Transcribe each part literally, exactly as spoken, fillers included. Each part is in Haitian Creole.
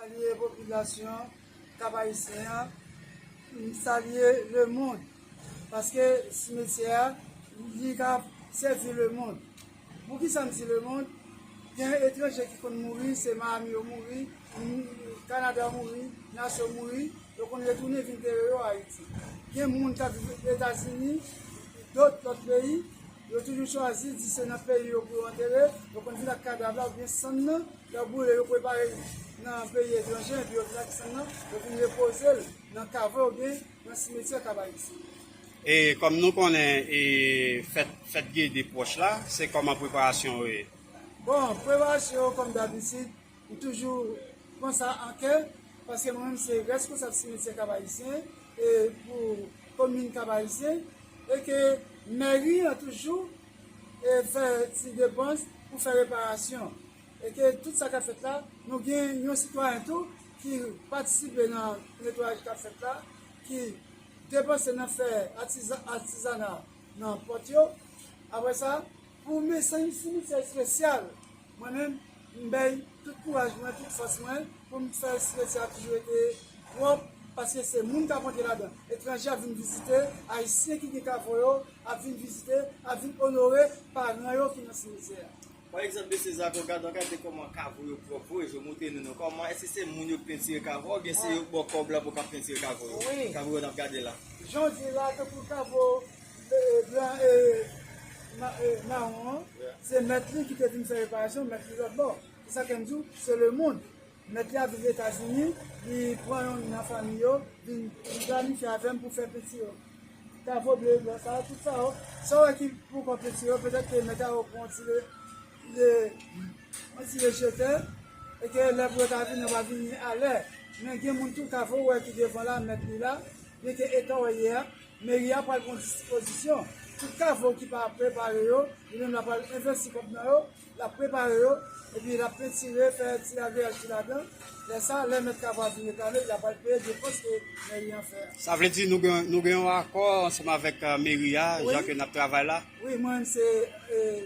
Salye popilasyon Kap Ayisyen an, m salye lemonn, paske simetyè a, li ka sèvi lemonn. Poukisa m di lemonn? Gen etranje ki konn mouri, se Miami yo mouri, Kanada mouri, Nasyon mouri, yo konn retounen vin entere yo Ayiti. Gen moun k ap viv Etazini, dòt lòt peyi, yo toujou chwazi di se nan peyi yo pou yo antere, yo konn vin ak kadav la oubyen sann nan, lè yo boule, yo prepare l nan peyi etranje, epi yo vin ak sann nan, yo vin repoze l nan kavo oubyen nan simetyè Kap Ayisyen. E kòm nou konnen, e fèt, fèt Gede pwòch la, se kòman preparasyon yo ye? Bon, preparasyon yo, kòm dabitid, m toujou pran sa an kè, paske mwen menm se reskonsab simetyè Kap Ayisyen e pou komin Kap Ayisyen, e ke mèri an toujou e fè ti depans pou fè reparasyon. E ke tout sa k ap fèt la, nou gen yon sitwayen tou ki patisipe nan netwayaj k ap fèt la, ki depanse nan fè atiza-, atizana nan pòt yo. Apre sa, pou men se yon simetyè espesyal, mwen menm, m bay tout kouraj mwen, tout fòs mwen, pou m fè simetyè a toujou rete pwòp, paske se moun k ap rantre ladan. Etranje ap vin vizite, Ayisyen ki gen kavo yo ap vin vizite, ap vin onore paran yo ki nan simetyè a. Pa egzanp, mesye Zako, gade yon kalite kòman kavo yo pwòp vre, je montre nou non. Kòman, èske se moun yo k pentire kavo a, oubyen se yo k ba w kòb la pou w ka pentire kavo yo? Wi. Kavo yo n ap gade la. Jan w di la, tankou kavo, e, blan, e, ma-, e, mawon an, se mèt li ki te vin fè reparasyon, mèt li lòt bò. Se sa ke m di w, se lemonn. Mèt li ap viv Etazini, li pran youn nan fanmi yo, vin, vin planifye avè m pou fè penti yo. Kavo ble, blan sa, tout sa yo. Sa w wè ki poko penti yo, petèt ke mèt la yo pran yon ti le, le, yon ti le jetè, e ke lè pou yo ta vini, yo va vini alè. Men gen moun tou, kavo w wè ki devan la, mèt li la, byenke eta w wè ye a, meri a pral pran dispozisyon. Tout kavo ki pa prepare yo, li menm l ap pral envesti kòb nan yo, l ap prepare yo, epi l ap pentire, fè ti lagriyaj ki ladan. Lè sa, lè mèt kavo a vin reklame, l ap al peye depans ke mèri an fè a. Sa vle di nou gen, nou gen yon akò ansanm avèk, eh, meri a, wi, jan ke n ap travay la? Wi, mwen menm se, eh,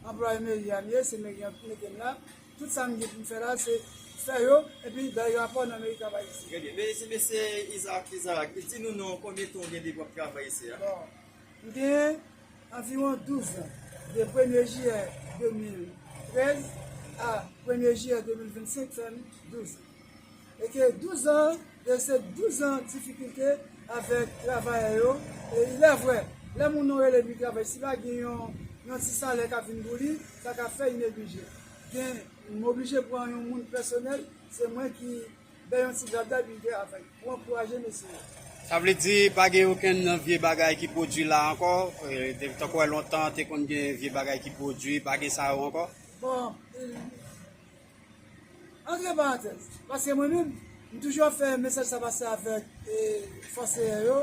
anplwaye meri a m ye, se meri an ki mete m la. Tout sa m gen pou m fè la, se fè yo, epi bay rapò nan meri Kap Ayisyen. Trè byen. Men, mesye Isaac, Isaac, di nou non, konbyen tan w gen depi w ap travay isi a? Bon, m gen anviwon douz an, de premye jiyè de mil trèz a premye jiyè de mil vennsenk fè m douz an. E ke douz an, e se douz an difikilte avèk travayè yo. E ilèvrè, lè moun nan rele li travay, si pa gen yon, yon ti salè k ap vin pou li, sa ka fè li neglije. Gen, m oblije pran yon moun pèsonèl, se mwen ki bay yon ti grade la, epi l te avèk pou ankouraje mesye yo. Sa vle di, pa gen okenn vye bagay ki pwodui la ankò? E, de, tankou wè lontan, te konn gen vye bagay ki pwodui, pa gen sa yo ankò? Bon, e, antre parantèz, paske mwen menm, m toujou ap fè mesaj sa pase avèk, e, fòseyè yo,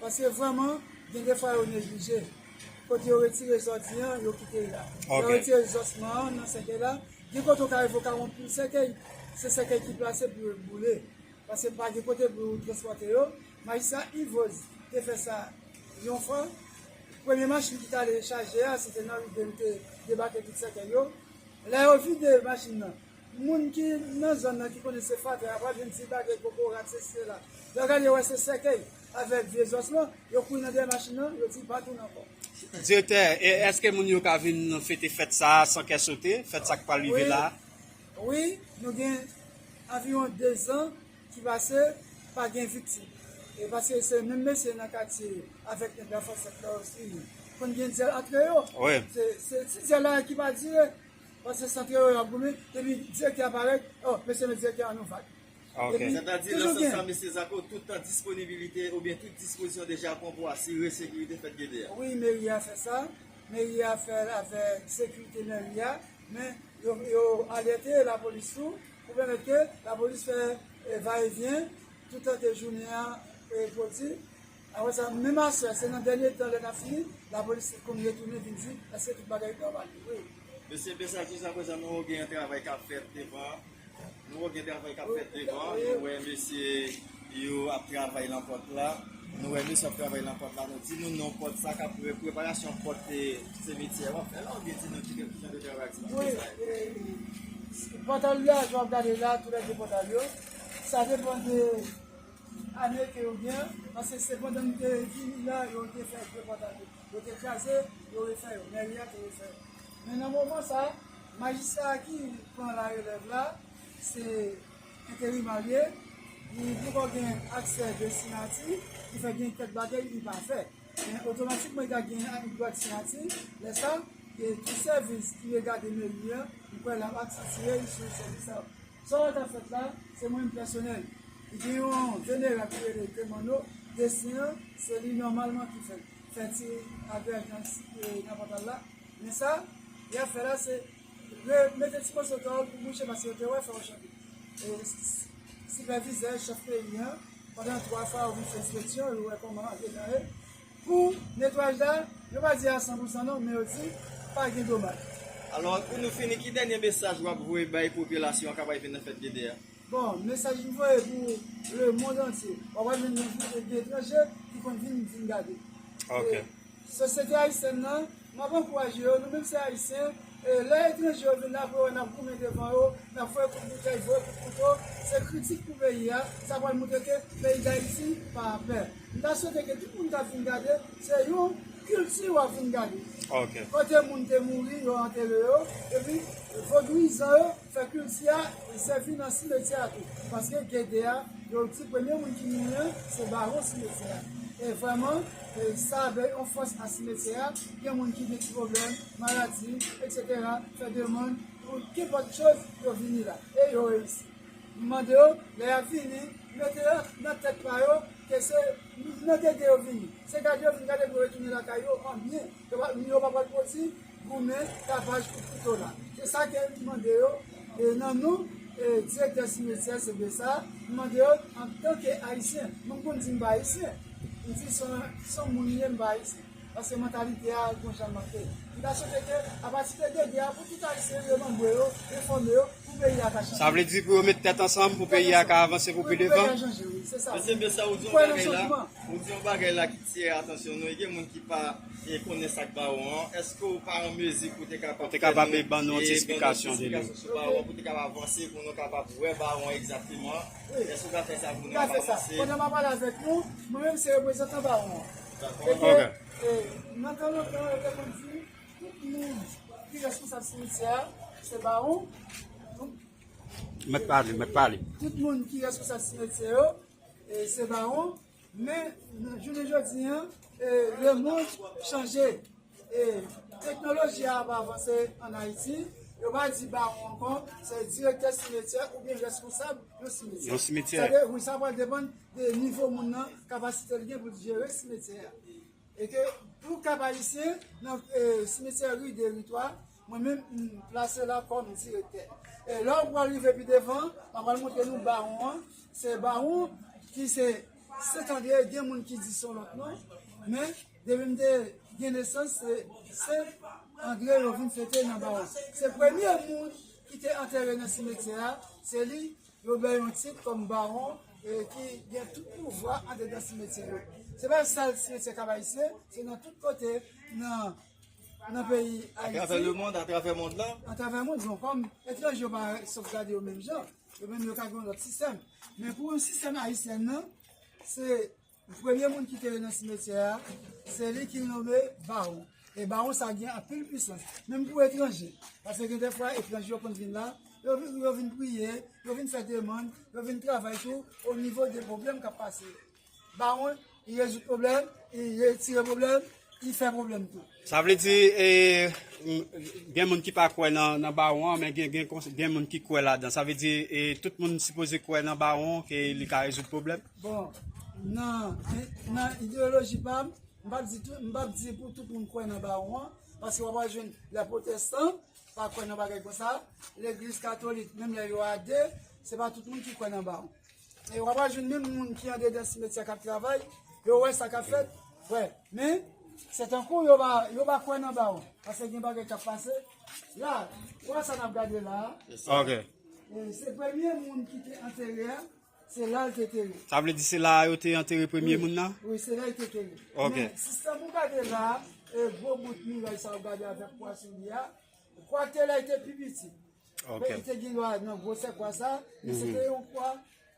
paske vrèman, gen de fwa yo neglije. Kote yo retire zòdi an, yo kite l la. Lè yo retire zòsman an nan sèkèy la, gen kote w ka rive w ka wè yon pil sèkèy, se sèkèy ki plase pou yo boule. Paske pa gen kote pou transpòte yo. Majistra Yves Rose te fè sa yon fwa. Premye machin ki t ale chaje a, se te nan ri de m te debake tout sèkèy yo. Lè yo vide machin nan, moun ki nan zòn nan ki konnen se fatè a pral vin di bagay kokorat, sesi, sela. Lè yo gade, yo wè se sèkèy avèk vye zòsman, yo kouri nan dèyè machin nan, yo di pa tounen ankò. Direktè, e èske moun yo ka vin fete fèt sa a san kè sote, fèt sa k pral rive la a? Wi, nou gen anviwon dezan ki pase, pa gen viktim. E paske se menm mesye nan katye avèk nèg la fòsèt la osi, konn gen dyèl antre yo. Wi. Se, se ti dyèl la ki pa dire, paske se antre yo y ap goumen, epi direktè a parèt, oh, mesye, men direktè an nou vag. Ok. Epi, sètadi, nan sans sa, mesye Zako, tout disponibilite oubyen tout dispozisyon deja pran pou asire sekirite fèt Gede a? Wi, meri a fè sa. Meri a fè l avèk sekirite meri a. Men, yo, yo alète lapolis tou pou pèmèt ke lapolis fè, eh, va e vyen toutan ke jounen an, eh, pwodui. Apre sa, menm aswè, se nan dènye tan lè n ap fini, lapolis konn retounen vin di èske tout bagay nòmal. Wi. Mesye, mesye, jiskaprezan, nou gen yon travay k ap fèt devan. Nou wè gen travay k ap fèt devan. Nou wè mesye yo ap travay nan pòt la. Nou wè mesye ap travay nan pòt la. Nou di nou non pòt sa k ap pre-, preparasyon pòt, e, simityè w ap fè la, oubyen di nou ki, ki jan de travay ak ti mesye sa yo? Wi, e, Pòtal la, jan w ap gade la, tou lè de pòtal yo, sa depann de ane ke yo gen, paske se pandan m te vini la, yo te fè de pòtal yo. Yo te kraze, yo refè yo. Mèri a te refè yo. Men nan moman sa, majistra ki pran larelèv la, se enterimè li ye, li poko gen aksè de siyati, ki fè gen kèk bagay li pa fè. Men otomatikman, li ka gen dwa de siyati, lè sa, e tout sèvis ki regade mèri a, m kwè l ap aksantye sou sèvis sa yo. Sa w ta fèt la, se mwen menm pèsonèl. Li gen yon venerab ki rele Temano, desen an, se li nòmalman ki fè l. Fè ti agreman nan pòtal la. Men sa, y ap fè la, se re- mete ti moso tòl pou bouche, paske yo te wè fè yo chante. E, s- s- sipèvizè, chèf peyi an, pandan twa fwa, yo vin fè enspeksyon, yo wè kòman an detaye. Pou netwayaj la, yo pa di a san pou san non, men yo di pa gen domaj. Alò, pou nou fini, ki dènye mesaj w ap voye bay popilasyon an k ap rive nan fèt Gede a? Bon, mesaj m voye pou le monde entier. W ap wè menm nan de etranje ki konn vin, vin gade. Ok. E, sosyete ayisyèn nan, m ap ankouraje yo, nou menm se ayisyen, e lè etranje yo vin la, pou yo wè n ap goumen devan yo, n ap voye kout boutèy, voye kout kouto, se kritik pou peyi a, sa pral montre ke peyi Dayiti pa pè. M ta swete ke tout moun k ap vin gade, se yon kilti w ap vin gade. Ok. Kote moun te mouri, yo antere yo, epi vodouyizan yo fè kilti a sèvi nan simetyè a tou. Paske Gede a, yo di premye moun ki mouri an, se bawon simetyè a. E vrèman, e sa bay yon fòs a simetyè a. Gen moun ki gen ti pwoblèm, maladi, etsetera, fè demann pou kenpòt choz, yo vini la. E yo reyisi. M mande yo, lè y ap vini, mete nan tèt pa yo ke se nan Gede yo vini. Se gade yo vin gade pou yo retounen lakay yo an byen. Yo pa, yo pa pral pwodui goumen, tapaj kout kouto la. Se sa ke m mande yo, e nan non, e direktè simetyè, se byen sa, m mande yo, antanke ayisyen, mwen m konn di m pa ayisyen. M di se yon, se yon moun m ye, m pa ayisyen. Paske mantalite a gon jan l manke. M ta swete ke, apati de Gede a, pou tout ayisyen yo ranbre yo, enfòme yo, pou peyi a ka chanje. Sa vle di pou yo met tèt ansanm, pou peyi a ka avanse pou pi devan? Pou peyi a chanje, wi, se sa. Mesye, men sa ou di yon bagay la, ou di yon bagay la ki tire atansyon nou, e gen moun ki pa, e, konnen sa k bawon an. Èske ou pa an mezi pou te kapab, pou te kapab ban nou yon ti esplikasyon de li? Sou bawon, pou te kapab avanse, pou nou kapab wè bawon egzakteman. Èske ou ka fè sa pou nou? M ka fè sa. Pandan m ap pale avèk nou, mwen menm se reprezantan bawon an. Dakò. E ke, e, nan tan lontan, yo te konn di, tout moun ki reskonsab simetyè a, se bawon. Mèt pale, mèt pale. Tout moun ki reskonsab simetyè yo, e, se bawon. Men, nan jounen jodi an, e, lemonn chanje. E, teknoloji a ap avanse ann Ayiti. Yo pa di bawon ankò, se direktè simetyè oubyen reskonsab yon simetyè. Yon simetyè. Sa vle, wi, sa pral depann de nivo moun nan, kapasite l gen pou l jere simetyè a. E ke pou Kap Ayisyen, nan, e, simetyè Ri de, Ri twa, mwen menm, m plase la kòm direktè. E lè w pral rive pi devan, m ap pral montre nou bawon an. Se bawon ki se Sent Andre, gen moun ki di se yon lòt non. Men, depi m te gen nesans, se Sent Andre yo vin fete nan bawon. Se premye moun ki te antere nan simetyè a, se li yo bay yon tit kòm bawon, e ki gen tout pouvwa andedan simetyè yo. Se pa sèl simetyè Kap Ayisyen, se nan tout kote, nan, nan peyi Ayiti. Atravè lemonn, atravè mond lan? Atravè mond, bon, kòm etranje yo pa sovgade yo menm jan, yo menm yo ka gen yon lòt sistèm. Men pou yon sistèm ayisyèn nan, se premye moun ki te nan simetyè a, se li ki nonmen bawon. E bawon sa gen anpil pwisans, menm pou etranje. Paske gen de fwa etranje yo konn vin la, yo vin, yo vin priye, yo vin fè demann, yo vin travay tou o nivo de pwoblèm k ap pase yo. Bawon, li rezoud pwoblèm, li retire pwoblèm, li fè pwoblèm tou. Sa vle di, e, m- gen moun ki pa kwè nan, nan bawon an, men gen, gen, kons- gen moun ki kwè ladan. Sa vle di, e, tout moun sipoze kwè nan bawon, ke li ka rezoud pwoblèm? Bon, nan, nan ideyoloji pa m, m p ap di tou, m p ap di pou tout moun kwè nan bawon an, paske w ap jwenn lè pwotestan pa kwè nan bagay konsa, legliz katolik, menm lè yo a de, se pa tout moun ki kwè nan bawon. E w ap jwenn menm moun ki andedan simetyè k ap travay, yo wè sa k ap fèt, wè. Men, se tankou yo pa, yo pa kwè nan bawon, paske gen bagay k ap pase. La, ou wè sa n ap gade la a? Ok. E se premye moun ki te antere a, se la l te tere. Sa vle di se la a yo te antere premye moun nan? Wi, se la l te tere. Ok. Men, sistèm ou gade la a, e gwo bout miray sa w gade avèk kwa sou li a, kwa te la, li te pi piti. Ok. Li te gen dwa nan gwosè kwa sa, men se te yon kwa,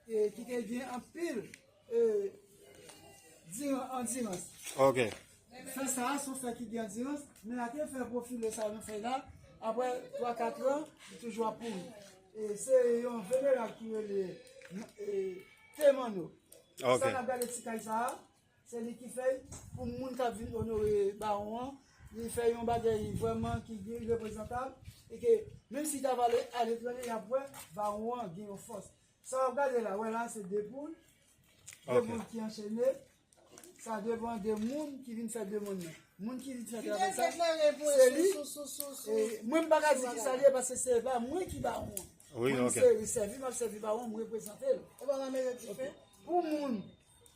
e, ki te gen anpil, e, diran, andirans. Ok. Fè sa a, se yon fè ki gen andirans, men la te fè pwofile sa nan fèy la, apre twa, kat an, li toujou ap pouri. E se yon venerab ki rele, e, Temano. Ok. Sa n ap gade ti kay sa a, se li ki fè l pou moun k ap vin onore bawon an. Li fè yon bagay vrèman ki reprezantab. E ke menm si y t ap ale aletranje, y ap wè bawon an gen yon fòs. Sa w ap gade la, wè la, se de poul. De poul ki anchene. Sa depann de moun ki vin fè demann nan. Moun ki vin fè travay sa, se li. E mwen, m pa ka di ki sa li ye, paske se pa mwen ki bawon an. Wi, mwen, ok. Se sèvi, m ap sèvi bawon, m reprezante l. Pou moun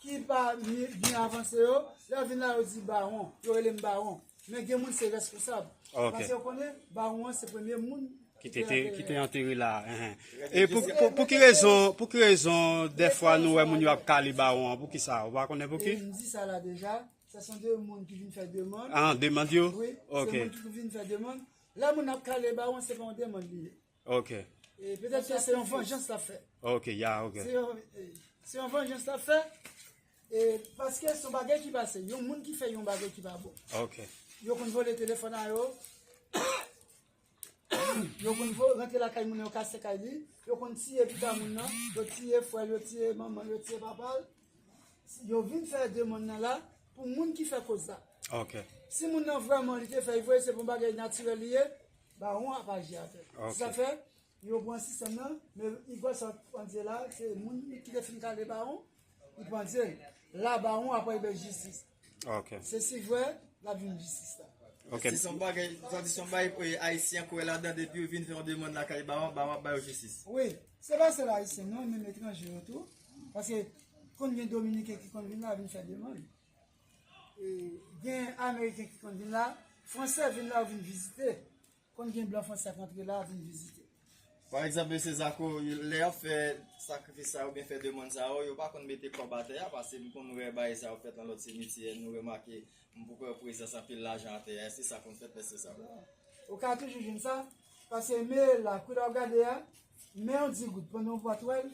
ki pa byen avanse yo, lè yo vin la, yo di bawon, yo rele m bawon. Men gen moun se reskonsab. Ok. Paske yo konnen bawon an se premye moun ki te, te, ki te antere la. Enhen. E pou, pou, pou ki rezon, pou ki rezon, dèfwa nou wè moun yo ap kale bawon an, pou ki sa? Ou pa konnen pou ki? E m di sa la deja, se son de moun ki vin fè demann. Ah, demann yo? Wi, se moun ki vin fè demann. Lè moun ap kale bawon, se pa yon demann li ye. Ok. E petèt ke se yon vanjans l ap fè. Ok, ya, ok. Se yon, e, se yon vanjans l ap fè. E paske se yon bagay ki pase. Yon moun ki fè yon bagay ki pa bon. Ok. Yo konn vole telefòn a yo. Yo konn vo-, rantre lakay moun nan, yo kase kay li. Yo konn tiye pita moun nan. Yo tiye frè l, yo tiye manman l, yo tiye papa l. Yo vin fè demann nan la pou moun ki fè koz la. Ok. Si moun nan vrèman li te fè l vre, se pou yon bagay natirèl li ye, bawon ap aji avè l. Ok. Se sa k fè, yo pran sistèm nan, men igwa sa w pandye la, se moun ki te fin kale bawon, li pandye l. La, bawon ap bay jistis. Ok. Se si vre, l ap vin jistis la. Ok. Se yon bagay, sa di se yon bagay, e, Ayisyen kwè ladan depi yo vin fè yon demann lakay bawon, bawon ap ba yo jistis. Wi, se pa sèl Ayisyen non, menm etranje yo tou. Paske konn gen Dominiken ki konn vin la vin fè demann. E, gen Ameriken ki konn vin la, Fransè vin la, yo vin vizite. Konn gen blan Fransè k antre la, vin vizite. Pa egzanp, mesye Zako, lè y ap fè sakrifis sa yo, oubyen fè demann sa yo, yo pa konn mete kòb atè a, paske m konn wè bagay sa yo fèt nan lòt simityè, nou remake, m poko wè prezans anpil lajan atè a. Èske sa konn fèt, mesye Zako? Ou ka toujou jwenn sa, paske men la, kou la w gade a, men yon di goud, pandan w pa t wè l,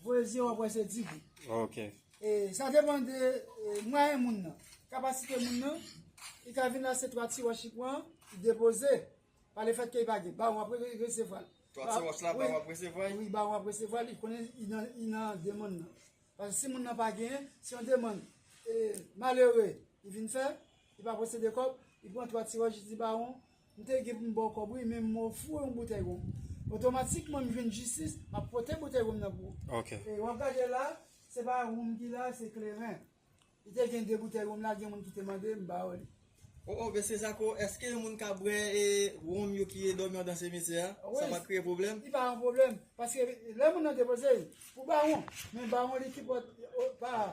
voye zye w ap wè se di goud. Ok. E sa depann de, e, mwayen moun nan, kapasite moun nan, li ka vin la se twa ti wòch li pran, li depoze. Pa lefèt ke li pa gen, bawon ap re-, resevwa l. Twa ti wòch la, bawon ap resevwa l? Wi, bawon ap resevwa l, li konnen li nan, li nan demann nan. Paske si moun nan pa genyen, se yon demann, e, malere, li vin fè, li pa posede kòb, li pran twa ti wòch, li di bawon, m te gen pou m ba w kòb wi, men m ofri w yon boutèy wonm. Otomatikman, m jwenn jistis, m ap pote boutèy wonm nan pou ou. Ok. E w ap gade la, se pa wonm ki la, se kleren. Li te gen de boutèy wonm la, gen moun ki te mande, m ba yo li. O, o, mesye Zako, èske yon moun ka bwè, e, wonm yo ki dòmi anndan simityè a? Wi. Sa pa kreye pwoblèm? Li pa yon pwoblèm. Paske lè moun nan depoze, pou bawon, men bawon li ki pòt, o, pa,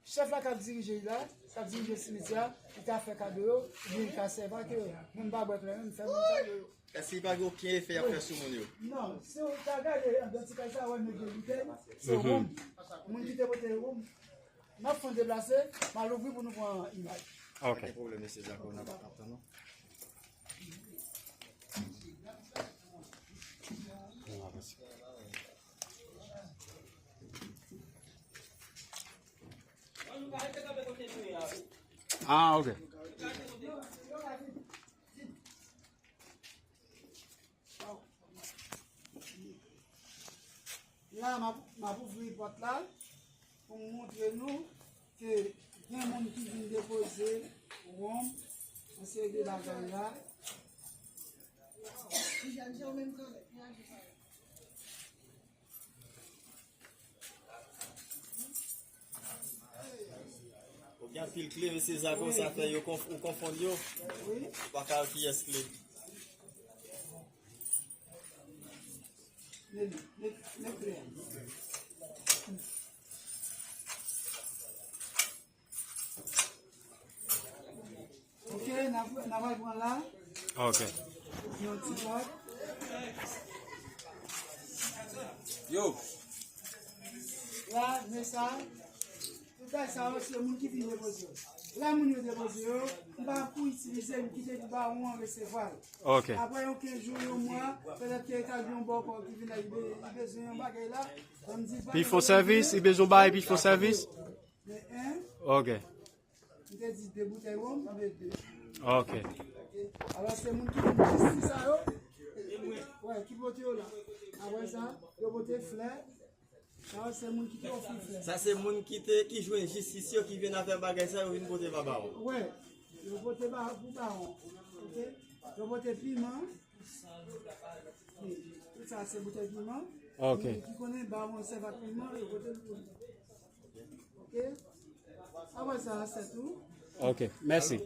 chèf la k ap dirije la, k ap dirije simityè a, li ka fè kado yo, oubyen li ka sèvi ak yo. Mwen m pa bwè kleren, m fè moun kado yo. Èske li pa gen okenn efè y ap fè sou moun yo? Non, si w ta gade anndan ti kay sa, w wè m met de boutèy, se wonm. Moun ki te pote wonm, n ap fè yon deplase, m al ouvri pou nou pran imaj. Ok. Pa gen pwoblèm, mesye Zako, n ap, n ap tann nou. Ah, ok. La, m ap, m ap ouvri pòt la pou m montre nou ke gen moun ki vin depoze wonm, yon seri de bagay la. Ou gen anpil kle, mesye Zako, sa fè yo konf-, ou konfonn yo. Wi. Ou pa ka wè kiyès kle. Men, men, men kle a. Ok, n ap, n ap al pran la. Ok. Yon ti kòd. Yo. La, men sa. Tout bagay sa yo, se moun ki vin depoze yo. La moun yo depoze yo, m pa pou itilize, m kite pou bawon an resevwa l. Ok. Apre yon kenz jou, yon mwa, petèt ke ta gen yon bòkò ki vin la, li be- li bezwen yon bagay la, ban m di l pa Pou l fè sèvis, li bezwen bay, pou l fè sèvis. Men, en, Ok. M te di de boutèy wonm, m te de. Ok. Alò, se moun ki vin jistis sa yo, wè, ki pote yo la. Apre sa, yo pote flè. Sa yo se moun ki te ofri flè. Sa se moun ki te, ki jwenn jistis yo, ki vin avè bagay sa yo, vin pote ba bawon. Wè, yo pote ba pou bawon. Ok? Yo pote piman. Tout sa se boutèy piman. Ok. Moun ki konnen bawon sèv ak piman, yo pote l pou li. Ok? Apre sa, se tou. Ok, mèsi.